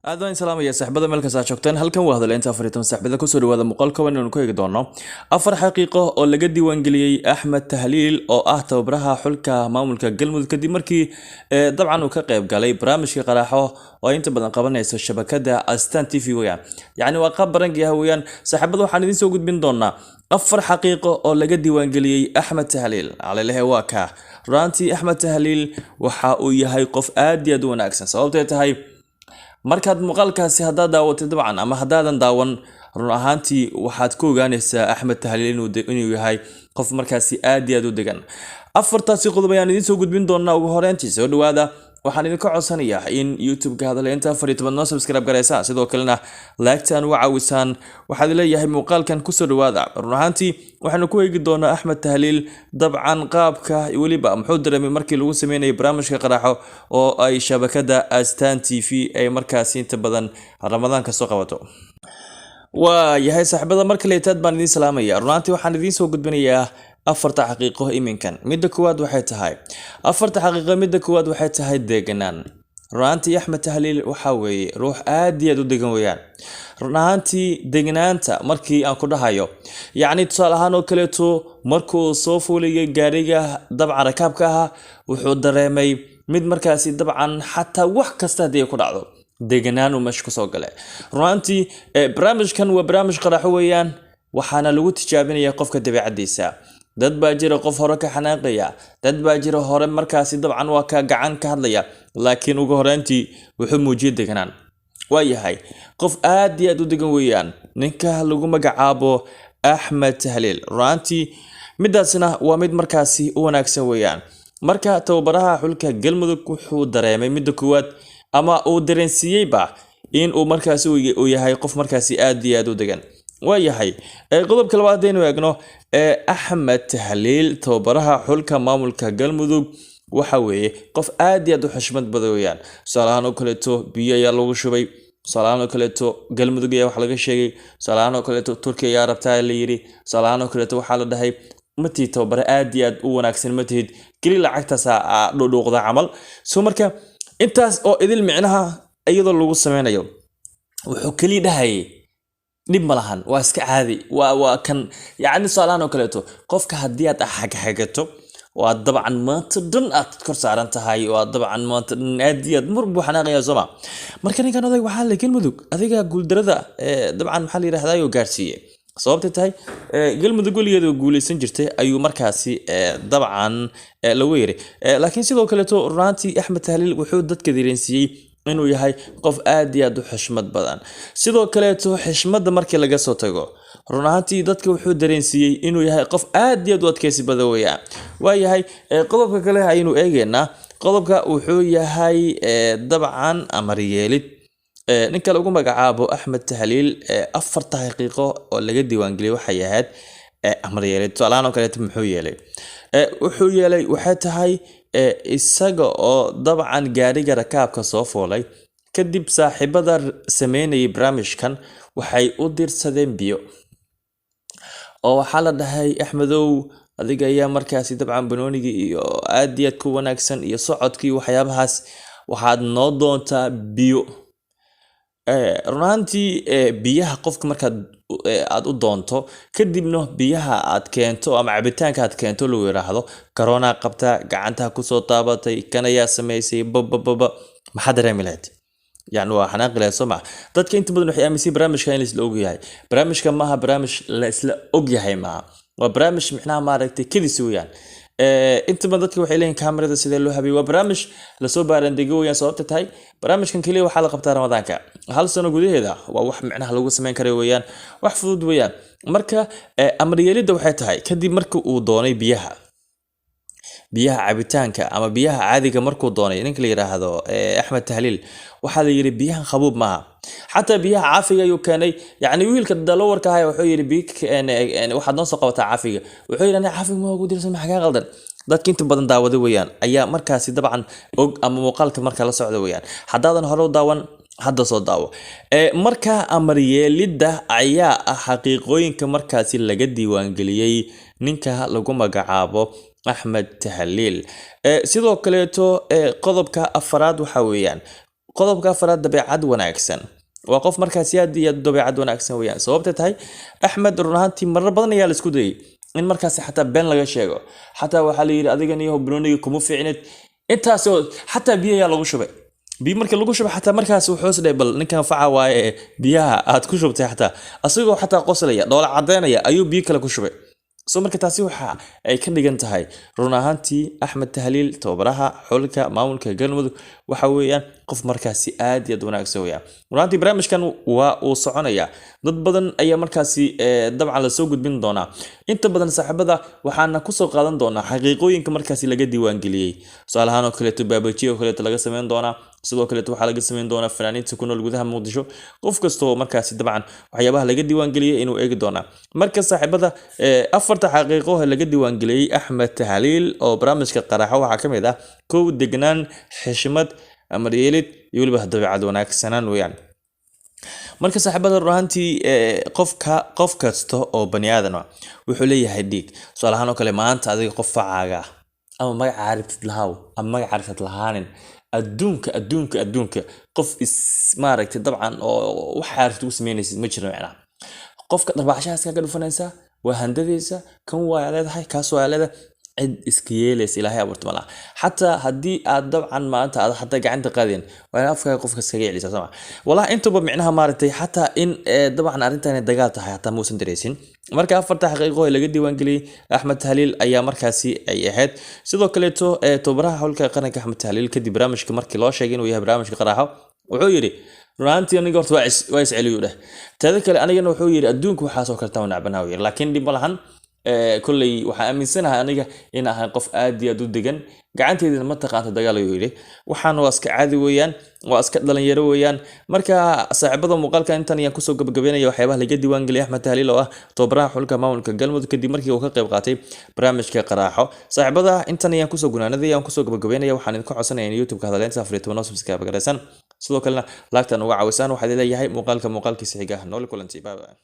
Aad baan salaamaya saaxiibada meel kasta aad joogtaan. Halkan waa Hadaleynta 14. Saaxiibada, kusoo dhawaada muuqaalka inaynu ku eegi doono afar xaqiiqo oo laga diiwaangeliyey Axmed Tahliil, oo ah tababaraha xulka maamulka Galmudug, kadib markii dabcan uu ka qayb galay barnaamijka Qaraaxo oo ay inta badan qabanayso shabakada Astan TV weyaan. Yacni waa qaab barangiah weeyaan. Saaxiibada, waxaan idiin soo gudbin doonaa afar xaqiiqo oo laga diiwaangeliyey Axmed Tahliil. Calalehe waa kaa. Runtii Axmed Tahliil waxa uu yahay qof aad iyo aad u wanaagsan. Sababtay tahay, markaad muuqaalkaasi haddaad daawatay dabcan ama haddaadan daawan, run ahaantii waxaad ku ogaanaysaa Axmed Tahliil inuu yahay qof markaasi aad iyo aad u degan. Afartaasi qodob ayaan idiin soo gudbin doonaa. Ugu horeyntii soo dhawaada. Waxaan idinka codsanayaa in YouTube-ka Hadaleynta 14 noo subscribe garaysaan, sidoo kalena laagtaan uga caawisaan. Waxaad leeyahay muuqaalkan kusoo dhawaada. Run ahaantii waxaanu ku eegi doonaa Axmed Tahliil dabcan qaabka weliba muxuu dareemay markii lagu sameynayay barnaamijka Qaraaxo oo ay shabakada Astan TV ay markaasi inta badan Ramadaan kasoo qabato. Waa yahay saaxiibada, mar kaleetaad baan idiin salaamaya. Run ahaantii waxaan idiin soo gudbinayaa afarta xaqiiqo iminkan. Midda koowaad waxay tahay, afarta xaqiiqo midda koowaad waxay tahay deganaan. Run ahaantii Axmed Tahliil waxa weeye ruux aad iyo aad u degan weeyaan. Run ahaantii deganaanta markii aan ku dhahayo, yacni tusaale ahaan oo kaleeto, markuu soo fuulayay gaariga dabcan rakaabka ahaa, wuxuu dareemay mid markaasi dabcan xataa wax kasta haddii ay ku dhacdo deganaan uu meesha kusoo galay. Run ahaantii barnaamijkan waa barnaamij Qaraaxo weeyaan, waxaana lagu tijaabinaya qofka dabeecadiisa. Dad baa jira qof hore ka xanaaqaya, dad baa jira hore markaasi dabcan waa ka gacan ka hadlaya, laakiin ugu horeyntii wuxuu muujiyay deganaan. Waa yahay qof aad iyo aad u degan weeyaan ninka lagu magacaabo Axmed Tahliil. Runaantii midaasna waa mid markaasi u wanaagsan weeyaan. Marka tababaraha xulka Galmudug wuxuu dareemay midda koowaad ama uu dareensiiyeyba in uu markaasi uu yahay qof markaasi aad iyo aad u degan. Waayahay, qodobka labaad haddaynu eegno, Axmed Tahliil, tababaraha xulka maamulka Galmudug, waxa weeye qof aad iyo aad u xushmad badan weeyaan. Tusaale ahaan oo kaleeto, biyo ayaa lagu shubay. Tusaale ahaan oo kaleeto, Galmudug ayaa wax laga sheegay. Tusaale ahaan oo kaleeto, Turkiya ayaa rabtaa la yidhi. Tusaale ahaan oo kaleeto, waxaa la dhahay ma tihid tababare aad iyo aad u wanaagsan, ma tihid, keli lacagtaas aa dhuudhuuqda camal. So marka intaas oo idil micnaha iyadoo lagu sameynayo, wuxuu keliya dhahayay dhib ma lahan, waa iska caadi. Waa kan, yacni tusaalahaan oo kaleeto, qofka haddii aad xagxagato oo aad dabcan maanta dhan aad kor saaran tahay oo aad dabcan maanta dhan aad iyo aad mar buu xanaaqaya, sooma? Marka ninkan oday waxaa la Galmudug adiga guuldarada dabcan maxaa la yidhahdaa oo gaarsiiyey. Sababtay tahay, Galmudug weligeed oo guuleysan jirtay ayuu markaasi dabcan lagu yiri. Laakiin sidoo kaleeto, runaantii Axmed Tahliil wuxuu dadka dareensiiyey inuu yahay qof aad iyo aad u xushmad badan. Sidoo kaleeto, xishmadda markii laga soo tago, run ahaantii dadka wuxuu dareensiiyey inuu yahay qof aad iyo aad u adkeysi badan weeyaan. Waayahay, qodobka kale ayaynu eegeynaa. Qodobka wuxuu yahay dabcan amar yeelid. Ninka lagu magacaabo Axmed Tahliil, afarta xaqiiqo oo laga diiwaangeliyey waxay ahayd amar yeelid. Tusaalahaan oo kaleeto, muxuu yeelay? Wuxuu yeelay waxay tahay, isaga oo dabcan gaariga rakaabka soo fuulay kadib, saaxiibada sameynayay barnaamijkan waxay u dirsadeen biyo oo waxaa la dhahay, "Axmedow, adiga ayaa markaasi dabcan banoonigii iyo aad iyo aad ku wanaagsan iyo socodkii waxyaabahaas, waxaad noo doontaa biyo." Run ahaantii biyaha qofka markaad aad u doonto, kadibna biyaha aad keento ama cabitaanka aad keento, lagu yiraahdo corona qabta, gacantaha kusoo taabatay, kan ayaa sameysay, babababa, maxaa dareemi lahayd? Yani waa xanaaqi lahayd, soo ma? Dadka inta badan waxay aaminsan barnaamijka in la isla ogyahay. Barnaamijka maaha barnaamij la isla ogyahay maaha, waa barnaamij micnaha maaragtay kedis weeyaan. Inta badan dadka waxay leeyihin kamerada sidee loo habeeyey? Waa barnaamij lasoo baarandego weeyaan. Sababta tahay, barnaamijkan keliya waxaa la qabtaa Ramadaanka hal sano gudaheeda. Waa wax micnaha lagu sameyn kara weeyaan, wax fudud weeyaan. Marka amar yeelidda waxay tahay, kadib marka uu doonay biyaha, biyaha cabitaanka ama biyaha caadiga markuu doonay ninka la yiraahdo Axmed Tahliil, waxaa la yidhi biyahan qabuub maaha. Xataa biyaha caafiga ayuu keenay. Yacni wiilka dalowarka ahay wuxuu yidhi, biyo waxaad noo soo qabataa caafiga. Wuxuu yidhi, aniga caafiga ma ugu dirsan, maxaa kaa qaldan? Dadka inta badan daawada weeyaan ayaa markaasi dabcan og ama muuqaalka marka la socda weeyaan. Haddaadan hore u daawan, hadda soo daawo. Marka amar yeelidda ayaa ah xaqiiqooyinka markaasi laga diiwaangeliyey ninka lagu magacaabo Axmed Tahliil. Sidoo kaleeto, qodobka afaraad waxa weeyaan Qodobka afaraad, dabeecad wanaagsan. Waa qof markaasi aad iyo aad u dabeecad wanaagsan weeyaan. Sababtay tahay, Axmed run ahaantii marar badan ayaa la isku dayay in markaasi xataa been laga sheego. Xataa waxaa la yidhi adigan iyo banooniga kuma fiicnid, intaasoo xataa biyo ayaa lagu shubay. Biyo markii lagu shubay, xataa markaas wuxuu is dhahay, bal ninkan faca waaye, biyaha aad ku shubtay, xataa asagoo xataa qoslaya, dhoola cadeynaya, ayuu biyo kale ku shubay. So marka taasi waxa ay ka dhigan tahay, run ahaantii, Axmed Tahliil, tababaraha xulka maamulka Galmudug, waxa weeyaan qof markaasi aad iyo aad wanaagsan weeyaan. Run ahaantii barnaamijkan waa uu soconaya, dad badan ayaa markaasi dabcan lasoo gudbin doonaa. Inta badan saaxiibada waxaana kusoo qaadan doonaa xaqiiqooyinka markaasi laga diiwaangeliyey. Tusaale ahaan oo kaleeto, baabajiya oo kaleeto laga sameyn doonaa. Sidoo kaleeto waxaa laga sameyn doonaa fanaaniinta ku nool gudaha Muqdisho. Qof kasta oo markaasi dabcan waxyaabaha laga diiwaangeliyey inuu eegi doonaa. Marka saaxiibada, afarta xaqiiqo ee laga diiwaangeliyey Axmed Tahliil oo barnaamijka Qaraxo waxaa ka mid ah: kow, degnaan, xishmad, amaryeelid iyo weliba dabeecad wanaagsanaan weeyaan. Marka saaxiibada, run ahaantii qofka, qof kasta oo bani aadam ah wuxuu leeyahay dhiig. Tusaale ahaan oo kale, maanta adiga qof facaaga ah, ama magaca rabtid lahaw ama magaca rabtid lahaanin, adduunka qof is maaragtay dabcan oo waxa rabtid ugu sameynaysid ma jiro. Micnaha qofka dharbaaxshahaas kaga dhufanaysaa, waa handadaysa, kan waa leedahay, kaas waa leedahay, cid iska yeelaysa Ilaahay abuurta malaha. Xataa haddii aad dabcan maanta aad xataa gacanta qaadeen, waa in afkaaga qofka iskaga celisaa, sooma? Wallahi intuba micnaha maaragtay xataa in dabcan arrintan dagaal tahay xataa muusan dareysin. Marka afarta xaqiiqo ee laga diiwaangeliyey Axmed Tahliil ayaa markaasi ay ahayd. Sidoo kaleeto, tababaraha xulka qaranka Axmed Tahliil, kadib barnaamijka markii loo sheegay inuu yahay barnaamijka Qaraaxo, wuxuu yidhi: run ahaantii aniga horta waa isceliyuu dheh. Teeda kale anigana wuxuu yidhi adduunka waxaasoo kaleeta waa nacbanaa yidhi, laakiin dhib ma lahan. Kolley waxaan aaminsanahay aniga in ahay qof aad iyo aad u degan, gacanteydina ma taqaanto dagaal, ayuu yidhi. Waxaan waa iska caadi weeyaan, waa iska dhalinyaro weeyaan. Marka saaxiibada, muuqaalka intan ayaan kusoo gabagabeynaya waxyaabaha laga diiwaangeliyay Axmed Tahliil oo ah tababaraha xulka maamulka Galmudug kadib markii uu ka qayb qaatay barnaamijka Qaraaxo. Saaxiibada, intan ayaan kusoo gunaanaday, ayaan kusoo gabagabeynaya. Waxaan idinka codsanaya in YouTube-ka Hadaleynta 14 oo subscribe garaysan, sidoo kalena laagtan uga caawisaan. Waxaa leeyahay muuqaalka muuqaalkiisa xiga, nooli kulanti, bye bye.